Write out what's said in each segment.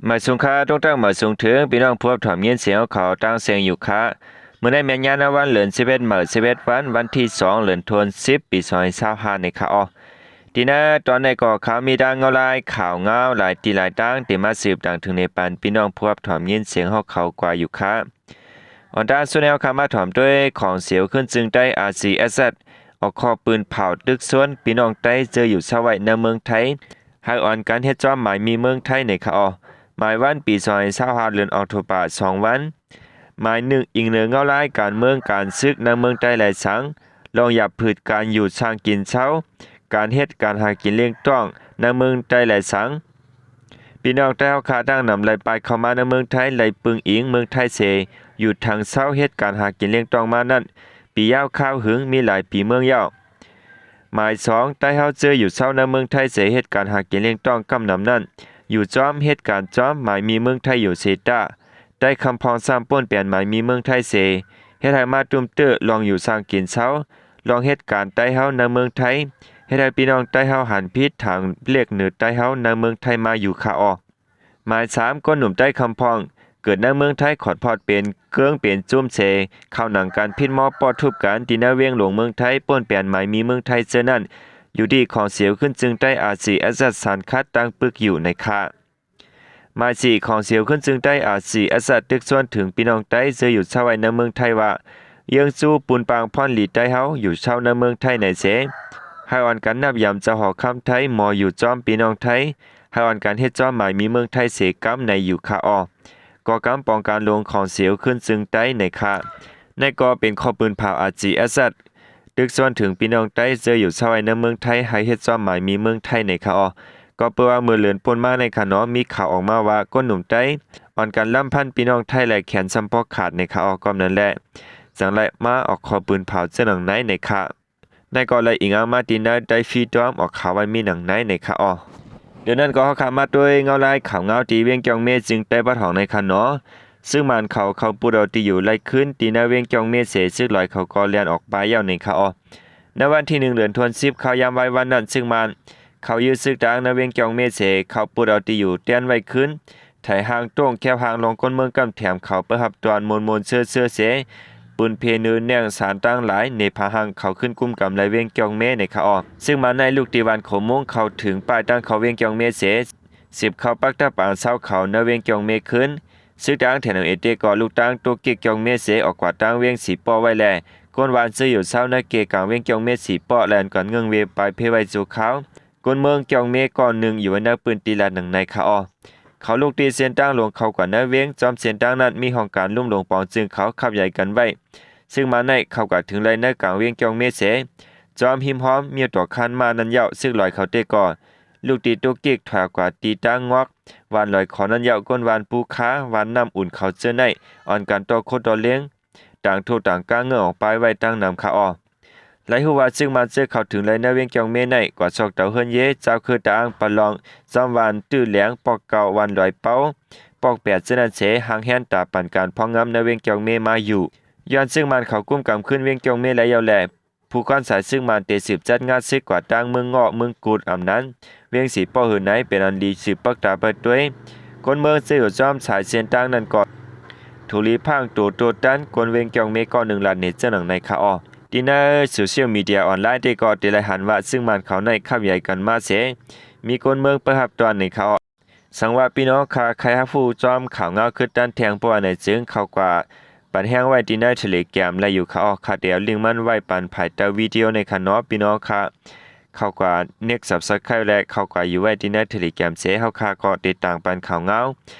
ໝາຍສູງຄ່າ ຕົງຕັ້ງໝາຍສູງເຖິງ ພີ່ນ້ອງຜູ້ຮັບຖອມຍິນສຽງເຮົາເຂົາຕ່າງແສງຢູ່ຄ່າ. ມື້ໃນແມ່ນຍາມນະວັນເດືອນສິບເອັດ ມື້ສິບເອັດວັນ ວັນທີສອງ ເດືອນທັນວາ ປີສອງພັນຊາວຫ້າ ນີ້ຄ່ະເນາະ. ທີ່ນະຕອນນີ້ກໍຂ່າວມີດັ່ງເງົາລາຍ ຂ່າວເງົາຫຼາຍທີ່ຫຼາຍຕ່າງ ທີ່ມາສືບຕາງເຖິງໃນປານພີ່ນ້ອງຜູ້ຮັບຖອມຍິນສຽງເຮົາເຂົາກວ່າຢູ່ຄ່ະ. ອອນຕາສຸດແນວຄ່ະ ມາຖອມດ້ວຍຂອງສຽວຂຶ້ນຈຶ່ງໃຕ້ ອາຊີເອັສເອັສ ອອກຂໍ້ປືນເຜົາຕຶກຊວນພີ່ນ້ອງໄຕ້ເຈີຢູ່ເຊົາໄວ້ໃນເມືອງໄທ ໃຫ້ອອນກັນເຮັດຈອມໝາຍມີເມືອງໄທໃນຄ່ະເນາະ. ໝາຍວັນປີສອງພັນຊາວຫ້າ ເດືອນອອກໂທບາສອງວັນ. ໝາຍໜຶ່ງ ອີງເໜືອເງົາລາຍການເມືອງການສຶກໃນເມືອງໄຕ້ແລະສັງ ລອງຫຍັບຜືດການຢູ່ສ້າງກິນເຊົາ ການເຮັດການຫາກິນລ້ຽງຕ້ອງໃນເມືອງໄຕ້ແລະສັງ. ພີ່ນ້ອງໄຕ້ເຮົາຂ້າທັງນຳໄຫຼປາຍເຂົ້າມາໃນເມືອງໄທ ໄຫຼປຶງອີງເມືອງໄທເສ ຢູ່ທາງເຊົາເຮັດການຫາກິນລ້ຽງຕ້ອງມານັ້ນ ປີຍາວຄາວຫຶງ ມີຫຼາຍປີເມືອງແລ້ວ. ໝາຍສອງ ໄຕ້ເຮົາເຈີຢູ່ເຊົາໃນເມືອງໄທເສ ເຮັດການຫາກິນລ້ຽງຕ້ອງກ້ຳນຳນັ້ນ ຢູ່ຈອມເຮັດການຈອມໝາຍມີເມືອງໄທຢູ່ເສຕາ ໄຕ້ຄຳພອງຊ້ຳປົ້ນແປນໝາຍມີເມືອງໄທເສ ເຮັດໃຫ້ມາຕຸ້ມຕື້ລອງຢູ່ສ້າງກິນເຊົາ ລອງເຮັດການໄຕ້ເຮົາໃນເມືອງໄທ ເຮັດໃຫ້ພີ່ນ້ອງໄຕ້ເຮົາຫັນຜິດທາງເລກເໜືອໄຕ້ເຮົາໃນເມືອງໄທມາຢູ່ຄ່ະເນາະ. ໝາຍສາມ ຄົນໜຸ່ມໄຕ້ຄຳພອງ ເກີດໃນເມືອງໄທຂອດພອດເປັນເກີງເປັນຈຸ້ມເສ ເຂົ້າໜັງກັນຜິດມໍ່ປໍ້ທຸບກັນ ທີ່ໃນວຽງຫຼວງເມືອງໄທ ປົ້ນແປນໝາຍມີເມືອງໄທເທື່ອນັ້ນ ຢູ່ທີ່ຂອງສຽວຂຶ້ນຈຶ່ງໃຕ້ ອາຊີເອັສເອັສ ສານຂັດຕັ້ງປຶກຢູ່ໃນຄ່ະ. ໝາຍສີ່ ຂອງສຽວຂຶ້ນຈຶ່ງໃຕ້ ອາຊີເອັສເອັສ ຕຶກຊວນເຖິງພີ່ນ້ອງໄຕ້ເຈີຢູ່ເຊົາໄວ້ໃນເມືອງໄທວ່າ ເຍືອງຊູ່ປຸນປາງພອນຫຼີໄຕ້ເຮົາຢູ່ເຊົາໃນເມືອງໄທໃນເສ ໃຫ້ອອນກັນນັບຢາມເຈົ້າຫໍຄຳໄທ ໝໍຢູ່ຈອມພີ່ນ້ອງໄທ ໃຫ້ອອນກັນເຮັດຈອມໝາຍມີເມືອງໄທເສກຳໃນຢູ່ຄ່ະເນາະ. ກໍກຳປອງການຫຼວງຂອງສຽວຂຶ້ນຈຶ່ງໄຕ້ໃນຄ່ະ. ໃນກໍເປັນຂໍ້ປືນເຜົາ ອາຈີເອັສເອັສ ຕຶກຊວນເຖິງພີ່ນ້ອງໄຕ້ເຈີຢູ່ເຊົາໄວ້ໃນເມືອງໄທ ໃຫ້ເຮັດຈອມໝາຍມີເມືອງໄທໃນຄ່ະເນາະ. ກໍເປີວ່າມື້ເດືອນປົນມາໃນຄ່ະເນາະ ມີຂ່າວອອກມາວ່າ ຄົນໜຸ່ມໄຕ້ອອນກັນລຳພັນພີ່ນ້ອງໄທ ແລະ ແຂນສຳປອກຂາດໃນຄ່ະເນາະ. ກໍນັ້ນແຫຼະ ຈັ່ງໄດ້ມາອອກຂໍ້ປືນເຜົາເຊິ່ງໜັງໃນໃນຄ່ະ. ໃນກໍໄດ້ອີງອ້າງມາທີ່ໃນໄດ້ຟຣີດອມອອກຂ່າວໄວ້ມີໜັງໃນໃນຄ່ະເນາະ. ດຽວນັ້ນກໍເຮົາຂ້າມມາດ້ວຍເງົາລາຍຂ່າວເງົາທີ່ວຽງກຽງເມ ຈຶ່ງໄຕ້ບັດຫ້ອງໃນຄ່ະເນາະ. ຊຶກມານເຂົາເຂົ້າປຸດເອົາທີ່ຢູ່ໄລ່ຄືນທີ່ໃນວຽງກຽງເມເສ ຊຶກຫຼອຍເຂົາກໍແລ່ນອອກໄປແລ້ວໃນຄ່ະເນາະ. ໃນວັນທີໜຶ່ງເດືອນທັນວາ ຂ່າວຍາມວາຍວັນນັ້ນ ຊຶກມານເຂົາຍຶດຊຶກຕາງໃນວຽງກຽງເມເສ ເຂົ້າປຸດເອົາທີ່ຢູ່ແຕ່ນໄວ້ຄືນ ໄຖຮ່າງໂຕ້ງແຄວຮ່າງລອງຄົນເມືອງກຳແຖມເຂົາເປີດຮັບຕ້ອນມ່ວນໆເຊີໆເສ ປືນເພນືແໜ້ງສານຕ່າງຫຼາຍເນພາຮັ່ງເຂົ້າຂຶ້ນກຸມກຳໄລວຽງກຽງເມໃນຄ່ະເນາະ. ຊຶ່ງມາໃນລູກຕີວານໂຂງມຸງເຂົ້າເຖິງປ້າຍທາງເຂົ້າວຽງກຽງເມເສ ສືບເຂົ້າປັກຕາປາງຊາວເຂົາໃນວຽງກຽງເມຄືນ. ຊຶກທາງແຖນເອເຕກໍລູກທາງຕຸກກິກກຽງເມເສອອກກວາດທາງວຽງສີປໍ້ໄວ້ແລະ ຄົນວານເຈີຢູ່ເຊົາໃນເກກາງວຽງກຽງເມສີປໍ້ແລ່ນກັນເງື່ອນເວໄປເພໄວ້ຊົ່ວຄາວ. ຄົນເມືອງກຽງເມກ້ອນໜຶ່ງຢູ່ໃນພື້ນທີ່ລາດໜັງໃນຄ່ະເນາະ. ເຂົາລຸກຕີເສັ້ນທາງຫຼວງເຂົ້າກວ່າໃນວຽງ ຈອມເສັ້ນທາງນັ້ນມີຫ້ອງການລຸ່ມຫຼວງປອງຈຶ່ງເຂົາຂັບໃຫຍ່ກັນໄວ້. ຊຶ່ງມາໃນເຂົາກະເຖິງໄລໃນກາງວຽງກຽງເມເສ ຈອມຮິມຮ່ອມມີຕົວຄານມ້ານັ້ນເຍົາະ ຊຶກຫຼອຍເຂົາເຕະກໍ ລູກຕີຕຸກກິກຖອຍອອກກວ່າຕີຕາງງອກ ວານລອຍຂໍນັ້ນເຍົາ ຄົນວານປູຄາ ວານນ້ຳອຸ່ນເຂົາເຈີໃນ ອອນກັນຕໍ່ຄົນຕໍ່ເລງ ຕ່າງໂທຕ່າງກາເງີອອກໄປໄວ້ຕັ້ງນຳຄ່ະເນາະ. ໄລຮູ້ວ່າຊຶກມານເຈີເຂົ້າເຖິງໄລໃນວຽງກຽງເມໃນ ກວ່າຊອກເຕົາເຮືອນເຢ ເຈົ້າຄືຕາອ່າງປະລອງ ຈອມວານຕື້ແຫຼງ ປອກເກົ່າ ວານລອຍເປົາ ປອກແປດເທື່ອນັ້ນເສ ຫາງແຮນຕາປັນການພອງງາມໃນວຽງກຽງເມມາຢູ່. ຍ້ອນຊຶກມານເຂົາກຸມກຳຄືນວຽງກຽງເມໄລແລ້ວແລະ ຜູ້ຄວນສາຍຊຶກມານເຕສືບຈັດງານຊຶກກວ່າຕາງເມືອງງໍ້ ເມືອງກຸດ ອຳນານ ວຽງສີປໍ້ຫືນໃນ ເປັນອັນດີສືບປັກຕາປະຕົຍ. ຄົນເມືອງເຈີຢູ່ຈອມສາຍເສັ້ນທາງນັ້ນກໍ ຖືລີພາງໂຕໂຕຕັນ ຄົນວຽງກຽງເມກ້ອນໜຶ່ງລາດເນເຈີໜັງໃນຄ່ະເນາະ. ທີ່ໃນໂຊຊຽວມີເດຍອອນລາຍເຕກໍໄດ້ໄລ່ຫັນວ່າຊຶກມານເຂົາໃນຂັບໃຫຍ່ກັນມາເສ ມີຄົນເມືອງເປີດຮັບຕ້ອນໃນຄ່ະເນາະ. ສັງວ່າພີ່ນ້ອງຂ້າໃຄຮັບຮູ້ຈອມຂ່າວເງົາຄືດຕັນແທ່ງປະຫວັດໃນ ຈຶ່ງເຂົ້າກວ່າປັນແຮງໄວ້ທີ່ໃນເທເລແກຣມໄດ້ຢູ່ຄ່ະເນາະ. ຂ້າໄດ້ເອົາລິ້ງມັນໄວ້ປັນພາຍໃຕ້ວິດີໂອໃນຄ່ະເນາະ ພີ່ນ້ອງຂ້າ ເຂົ້າກວ່າເນັກຊັບສະໄຄຣບ໌ ແລະ ເຂົ້າກວ່າຢູ່ໄວ້ທີ່ໃນເທເລແກຣມເສ ເຮົາຂ້າກໍຕິດຕາມປັນຂ່າວເງົາ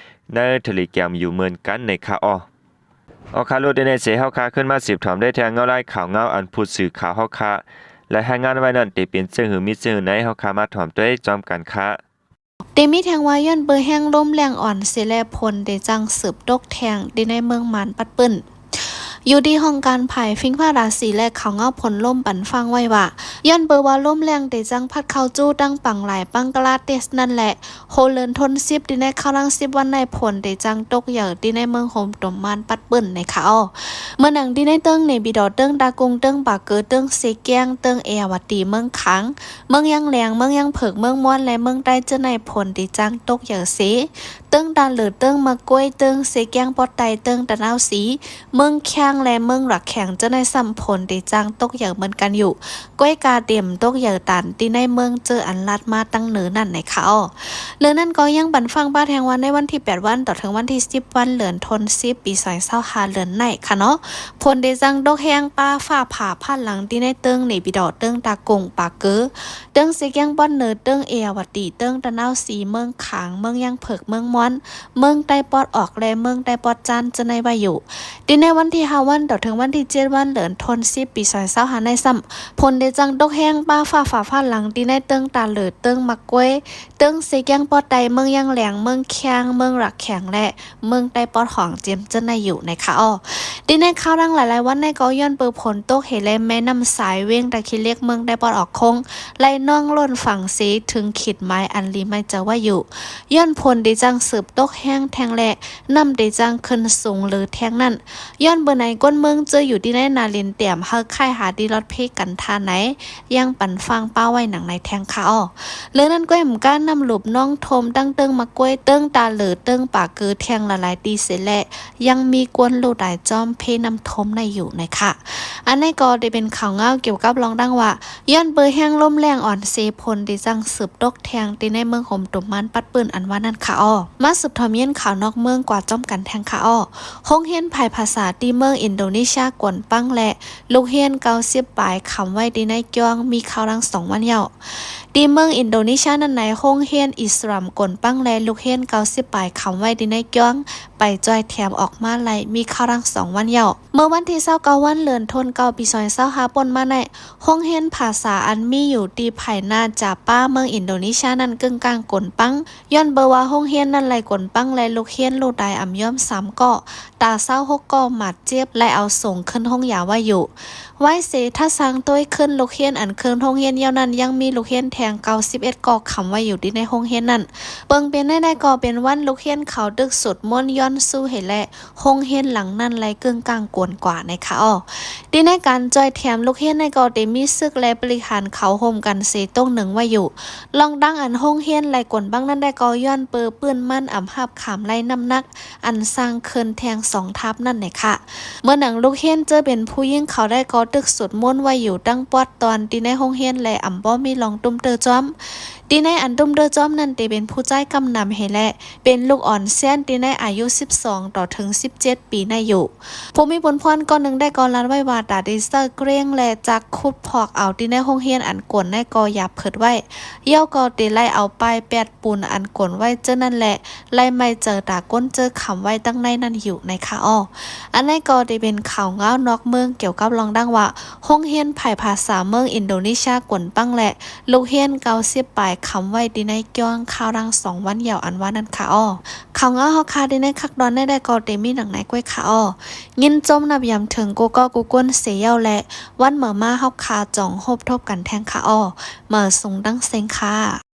ໃນເທເລແກຣມຢູ່ເໝືອນກັນໃນຄ່ະເນາະ. ເອົາຄ່ະ ໂລດໃນເສ ເຮົາຂ້າຂຶ້ນມາສືບຖອມໄດ້ແທ່ງເງົາລາຍຂ່າວເງົາ ອັນຜູ້ສື່ຂ່າວເຮົາຂ້າໄດ້ລາຍງານໄວ້ນັ້ນ ໄດ້ເປັນເຊິ່ງຫື ມີເຊິ່ງໃນ ເຮົາຂ້າມາຖອມດ້ວຍຈອມກັນຄ່ະ. ເຕມີແທ່ງວ່າ ຍ້ອນເປີແຮງລົມແຮງອ່ອນເສແລະ ຝົນເຕຈັ່ງສືບຕົກແທ່ງເຕໃນເມືອງມານປັດປຶ້ນ. ຢູ່ທີ່ຫ້ອງການພາຍຟິງຟ້າຣາສີ ແລະ ຂ່າວເງົາຜົນລົມ ບັນຟັງໄວ້ວ່າ ຍ້ອນເບີວ່າລົມແຮງ ເຕຈັ່ງພັດເຂົ້າຈູ້ ທັງບັງຫຼາຍ ບັງກະລາເທສ ນັ້ນແຫຼະ ໂຮເລີນ ທົນສິບ ທີ່ໃນຄາວຫຼັງສິບວັນໃນ ຝົນເຕຈັ່ງຕົກເຍີທີ່ໃນເມືອງໂຮມຕຸມມານ ປັດປຶ້ນໃນຂາວ ເໝືອນໜັງທີ່ໃນເຕີງເນປິດໍ ເຕີງຕາກຸງ ເຕີງປາເກີ ເຕີງເຊແກ້ງ ເຕີງເອຍາວະຕີ ເມືອງຂາງ ເມືອງຍາງແຫຼງ ເມືອງຍາງເຜິກ ເມືອງມ່ວນ ແລະ ເມືອງໃຕ້ ເຈີໃນຝົນເຕຈັ່ງຕົກເຍີເສ ເຕີງຕາເຫຼີ ເຕີງມະກວຍ ເຕີງເຊແກ້ງປອດໃຕ້ ເຕີງຕານາວສີ ເມືອງຄຽງ ແລະ ເມືອງຫຼັກແຂງ ເຈີໃນຊ້ຳຝົນເຕຈັ່ງຕົກເຍີເໝືອນກັນຢູ່ ກວຍກາເຕັມຕົກເຍີຕານ ທີ່ໃນເມືອງເຈີອັນລາດມາທາງເໜືອນັ້ນໃນຂາວ ເລື່ອງນັ້ນກໍຍັງບັນຟັງປາແທງວ່າ ໃນວັນທີແປດວັນ ຕໍ່ເຖິງວັນທີສິບວັນ ເດືອນທົນສິບ ປີສອງພັນຊາວຫ້າ ເດືອນໃນຂະເນາະ ຝົນເຕຈັ່ງຕົກແຮງ ຟ້າຜ່າພານຫຼັງ ທີ່ໃນເຕີງເນປິດໍ ເຕີງຕາກຸງ ປາເກີ ເຕີງເຊແກ້ງປອດເໜືອ ເຕີງເອຍາວະຕີ ເຕີງຕານາວສີ ເມືອງຂາງ ເມືອງຍາງເຜິກ ເມືອງມ່ວນ ເມືອງໃຕ້ປອດອອກ ແລະ ເມືອງໃຕ້ປອດຈານ ເຈີໃນວາຍຸ ທີ່ໃນວັນທີຫ້າວັນ ຕໍ່ເຖິງວັນທີເຈັດວັນ ເດືອນທົນສິບ ປີສອງພັນຊາວຫ້າໃນຊ້ຳ ຝົນເຕຈັ່ງຕົກແຮງ ຟ້າຜ່າພານຫຼັງ ທີ່ໃນເຕີງຕາເຫຼີ ເຕີງມະກວຍ ເຕີງເຊແກ້ງປອດໃຕ້ ເມືອງຍາງແຫຼງ ເມືອງຄຽງ ເມືອງຫຼັກແຂງ ແລະ ເມືອງໃຕ້ປອດຂອງເຈມ ເຈີໃນຢູ່ໃນຂາວ ທີ່ໃນຄາວຫຼັງຫຼາຍໆວັນໃນກໍຍ້ອນເບີຝົນຕົກເຫ ແລະ ແມ່ນ້ຳສາຍ ວຽງຕາຂີ້ເຫຼັກ ເມືອງໃຕ້ປອດອອກຄົງ ໄຫຼນອງລົ້ນຝັ່ງເສ ເຖິງຂີດໝາຍອັນລີໄມ້ຈະໄວ້ຢູ່ ຍ້ອນຝົນເຕຈັ່ງສືບຕົກແຮງແທງ ແລະ ນ້ຳເຕຈັ່ງຂຶ້ນສູງເລີແທງນັ້ນ ຍ້ອນເບີໃນ ຄົນເມືອງເຈີຢູ່ທີ່ໃນນາລິນ ຕຽມເຮົາຄ້າຍຫາທີ່ລອດເພກັນທ່າໃນ ຍັງປັນຟັງປ້າໄວ້ໜັງໃນແທງຂາວ ເລື່ອງນັ້ນກໍເຫັນການນ້ຳຫຼຸບນອງຖ້ວມ ທັງເຕີງມະກວຍ ເຕີງຕາເຫຼີ ເຕີງປາເກີແທງຫຼາຍໆທີ່ເສ ແລະ ຍັງມີຄົນລູກຕາຍຈອມເພນ້ຳຖ້ວມໃນຢູ່ໃນຂາວ ອັນໃນກໍໄດ້ເປັນຂ່າວເງົາກ່ຽວກັບລອງດັງວ່າ ຍ້ອນເບີແຮງລົມແຮງອ່ອນເສ ຝົນເຕຈັ່ງສືບຕົກແທງ ທີ່ໃນເມືອງໂຮມຕຸມມານ ປັດປຶ້ນ ອັນວ່ານັ້ນຂາວ ມາສືບທອມຍິນຂ່າວນອກເມືອງກວ່າຈ້ອມກັນແທງຂາວ ໂຮງຮຽນພາຍພາສາ ທີ່ເມືອງອິນໂດເນເຊຍກວນປັງ ແລະ ລູກຮຽນເກົ້າສິບປາຍ ຂັງໄວ້ທີ່ໃນຈ້ອງ ມີຄາວຫຼັງສອງວັນເຍົາ ທີ່ເມືອງອິນໂດເນເຊຍນັ້ນໃນ ໂຮງຮຽນອິດສະລາມກວນປັງ ແລະ ລູກຮຽນເກົ້າສິບປາຍ ຂັງໄວ້ທີ່ໃນຈ້ອງ ໄປຈ່ອຍແຖມອອກມາໄດ້ ມີຄາວຫຼັງສອງວັນເຍົາ ເມື່ອວັນທີຊາວເກົ້າວັນ ເດືອນທົນເກົ້າ ປີສອງພັນຊາວຫ້າ ປົນມາໃນ ໂຮງຮຽນພາສາ ອັນມີຢູ່ທີ່ໄພນາຈາປາ ເມືອງອິນໂດເນເຊຍນັ້ນ ເກິ່ງກ້າງກວນປັງ ຍ້ອນເບີວ່າໂຮງຮຽນນັ້ນໄດ້ກວນປັງ ແລະ ລູກຮຽນລູກຕາຍອຳຍອມສາມກໍ ຕາຊາວຫົກກໍບາດເຈັບ ແລະ ເອົາສົ່ງຂຶ້ນໂຮງຢາໄວ້ຢູ່ ໄວ້ເສ ທັດສັງໂຕຍຂຶ້ນ ລູກຮຽນອັນຂຶ້ນໂຮງຮຽນເຍົານັ້ນ ຍັງມີລູກຮຽນແທງເກົ້າສິບເອັດກໍ ຂັງໄວ້ຢູ່ທີ່ໃນໂຮງຮຽນນັ້ນ ເບິ່ງເປັນແນວໃດກໍເປັນວັນລູກຮຽນເຂົາຕຶກສູດມົນ ຍ້ອນສູ້ເຫ ແລະ ໂຮງຮຽນຫຼັງນັ້ນໄດ້ເກິ່ງກ້າງກວນກວ່າໃນຂາວ ທີ່ໃນການຈ່ອຍແຖມລູກຮຽນໃນກໍໄດ້ມີຊຶກ ແລະ ບໍລິຫານເຂົາໂຮມກັນເສຕົງໜຶ່ງໄວ້ຢູ່ ລອງດັງອັນໂຮງຮຽນໄດ້ກວນບັງນັ້ນໄດ້ກໍ ຍ້ອນເປີປືນມັນອຳຮັບຂາມໄດ້ນ້ຳໜັກ ອັນສ້າງຂຶ້ນແທງສອງທັບນັ້ນໃນຂາວ ເມື່ອໜັງລູກຮຽນເຈີເປັນຜູ້ຍິງເຂົາໄດ້ກໍຕຶກສູດມົນໄວ້ຢູ່ຕັ້ງປອດຕອນ ທີ່ໃນໂຮງຮຽນ ແລະ ອຳບໍ່ມີລອງຕຸ້ມເຕີຈອມ ທີ່ໃນອັນຕຸ້ມເຕີຈອມນັ້ນ ເຕເປັນຜູ້ຊາຍກຳນຳເຫ ແລະ ເປັນລູກອ່ອນແຊນ ທີ່ໃນອາຍຸສິບສອງຕໍ່ເຖິງສິບເຈັດປີໃນຢູ່ ຜູ້ມີບຸນພອນກ່ອນໜຶ່ງໄດ້ກໍລາດໄວ້ວ່າ ຕາໄດ້ໃຊ້ເກຣງ ແລະ ຈັກຂຸດພອກເອົາທີ່ໃນໂຮງຮຽນອັນກວນໃນກໍຢາບເພີດໄວ້ ເຍົາກໍໄດ້ໄລ່ເອົາປ້າຍແປດປູນອັນກວນໄວ້ເຈີນັ້ນ ແລະ ໄລ່ໄມ້ເຈີຕາກົ້ນເຈີຄຳໄວ້ຕັ້ງໃນນັ້ນຢູ່ໃນຂາວ ອັນໃນກໍໄດ້ເປັນຂ່າວເງົານອກເມືອງກ່ຽວກັບລອງດັງວ່າ ໂຮງຮຽນພາຍພາສາເມືອງອິນໂດເນເຊຍກວນປັງ ແລະ ລູກຮຽນເກົ້າສິບປາຍຄຳໄວ້ທີ່ໃນຈ້ອງຄາວຫຼັງສອງວັນເຍົາ ອັນວ່ານັ້ນຂາວ ຂ່າວເງົາເຮົາຄາທີ່ໃນຄັກຕອນໃນໄດ້ກໍໄດ້ມີໜັງໃນກ້ວຍຂາວ ຍິນຊົມນັບຢາມເຖິງກູ່ກໍກູ່ກົ້ນເສເຍົາ ແລະ ວັນເໝີມາເຮົາຄາຈອງພົບທົບກັນແທງຂາວ ເໝີສູງດັ່ງເຊັງຄ່າ.